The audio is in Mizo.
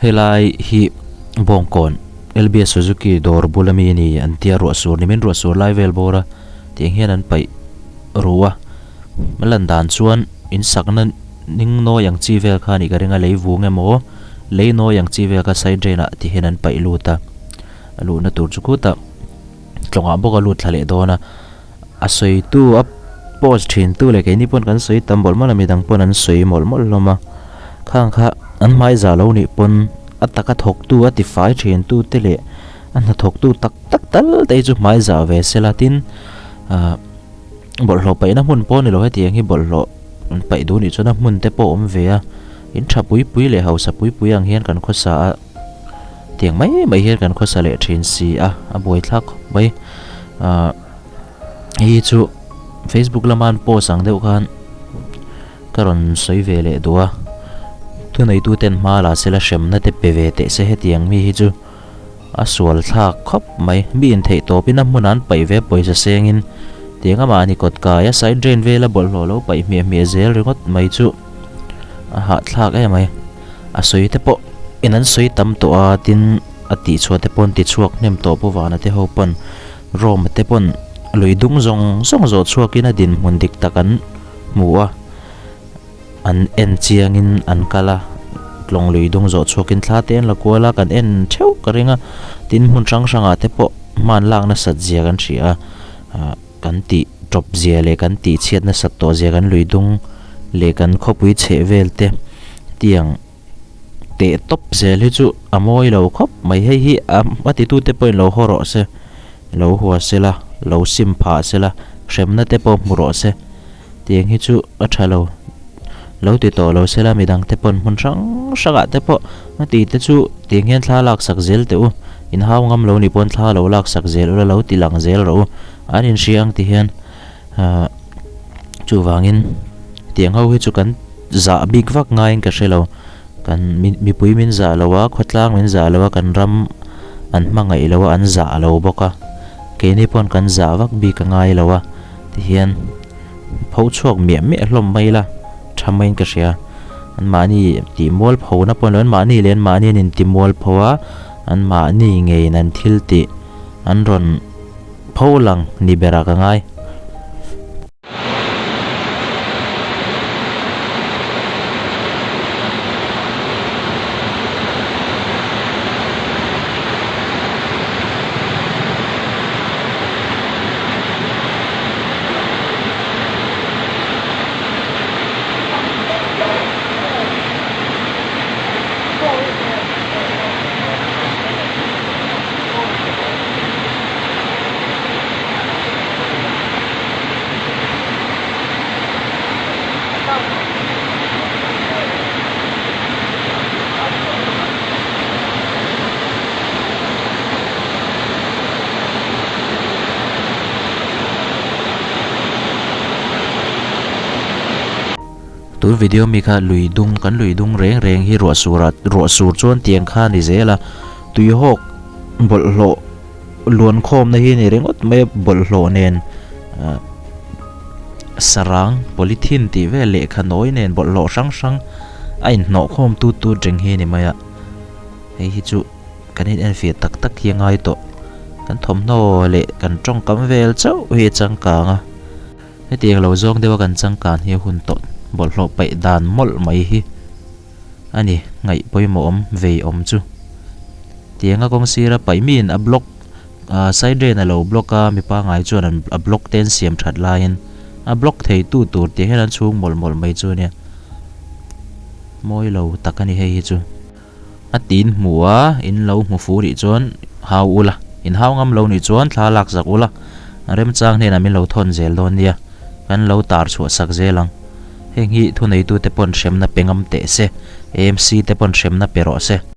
Helai hi Bawngkawn L_B_S Suzuki dawr bul ami a ni an tia ruah sur nimin ruah sur lai vel bawr a tiang hian an paih ru a a lan dan chuan in sakna ning nawi ang chi vel kha a nih ka ring a lei vung emaw lei nawi ang chi vel kha side drain ah ti hian an paih lut a a luhna tur chu khutah tlawngah bawk a lut thla leh dawn a a sawi tu a post thin tu leh keini pawn kan sawi tam mawlh mawlh a midang pawn an sawi mawlh mawlh hlawm a khang kha an hmai zah lo nih pawn a taka thawk tu a ti fai thin tu te leh a hnathawk tu tak tak tal te hi chu hmai zah ve sela tin ah bawlhhlawh paihna hmun pawh a ni lo hetiang hi bawlhhlawh an paih duh nih chuan a hmun te pawh a awm ve a in tha pui pui leh hausa pui pui ang hian kan khawsa a. Tiang mai mai hian kan khawsa leh thin si a, a buaithlak khawp mai. Ahh hei hi chu Facebook lama an post ang deuh khan ka rawn sawi ve leh duh a, thuneituten hma la sela hremna te pe ve teh se hetiang mi hi chu a sual thlak khawp mai. Mi intheih tawpin a hmunah an paih ve pawisa sengin tiang amah ni kawt kai a side drain vela bawlhhlawh lo paih hmiah hmiah zel ringawt mai chu a hahthlak em mai. A sawi te pawh in an sawi tam tawh a tin a tih chhuah te pawn ti chhuak hnem tawh pu vana te ho pawn Rome te pawn lui dung zawng zawng zawh chhuak in a dinhmun dik tak an hmu a an en chiang in an kal a tlawng lui dung zawh chhuak in thla te an la kual a kan en theuh ka ring a tin hmun hrang hrang ah te pawh hman lak nasat zia kan hria a ah kan tih tawp zia leh kan tih chhiat nasat tawh zia kan lui dung leh kan khawpui chheh vel te tiang teh tawp zel hi chu a mawi lo khawp mai hei hi a titu te pawhin lo haw rawh se lo hua se la lo sim phah se la hremna te pawh hmu rawh se tiang hi chu a tha lo lo ti tawh lo se la midang te pawn hmun hrang hrang ah te pawh a ti te chu tiang hian thla lak sak zel teh u inhau ngam lo nih pawn thla lo lak sak zel ula lo ti lang zel rawh u an inhria ang ti hian Ahh chuvangin tiang ho hi chu kan zah bik vak ngaiin ka hre lo kan mipui min zah lo a khawtlang min zah lo a kan ram an hmangaih lo a an zah lo bawk a keini pawn kan zah vak bik a ngai lo a tihian pho chhuak miah miah hlawm mai ila tha maiin ka hria an mahni tih mual pho na pawh an mahni leh an mahni an inti mual pho a an mahni ngeiin an thil tih an rawn. Pho lang ni berah ka ngai. Tun video mi kha lui dung kan lui dung reng reng hi ruah sur ah ruah sur chuan tiang kha a ni zel a tuihawk bawlhhlawh luan khawmna hi a ni ringawt mai a bawlhhlawh nen ah sarang polythene tih vel lehkha nawi nen bawlhhlawh hrang hrang a inhnawh khawm tut tut reng hi a ni mai a hei hi chu kan in enfiah tak tak hi a ngai tawh kan thawmhnaw leh kan tawngkam vel chauh hi a changkang a hetiang lo zawng deuha kan changkan hi a hun tawh bawlhhlawh paih dan mawlh mai hi. A ni, ngaih pawimawh awm vei awm chu. Tianga kawng sira paih miin a block ah side drain a lo block a, mi pangngai chuan an a block te an siam that laiin a block thei tu tur tih hian an chhung mawlh mawlh mai chu a nia. Mawi lo tak a ni hei hi chu. A tin hmu a, in lo hmu fu nih chuan hau ula, in hau ngam lo nih chuan thla lak zak ula, remchang hnenah min lo thawn zel dawn nia, kan lo tar chhuah sak zel ang. Heng hi thuneitute pawn hremna pe ngam teh se, AMC te pawn hremna pe rawh se.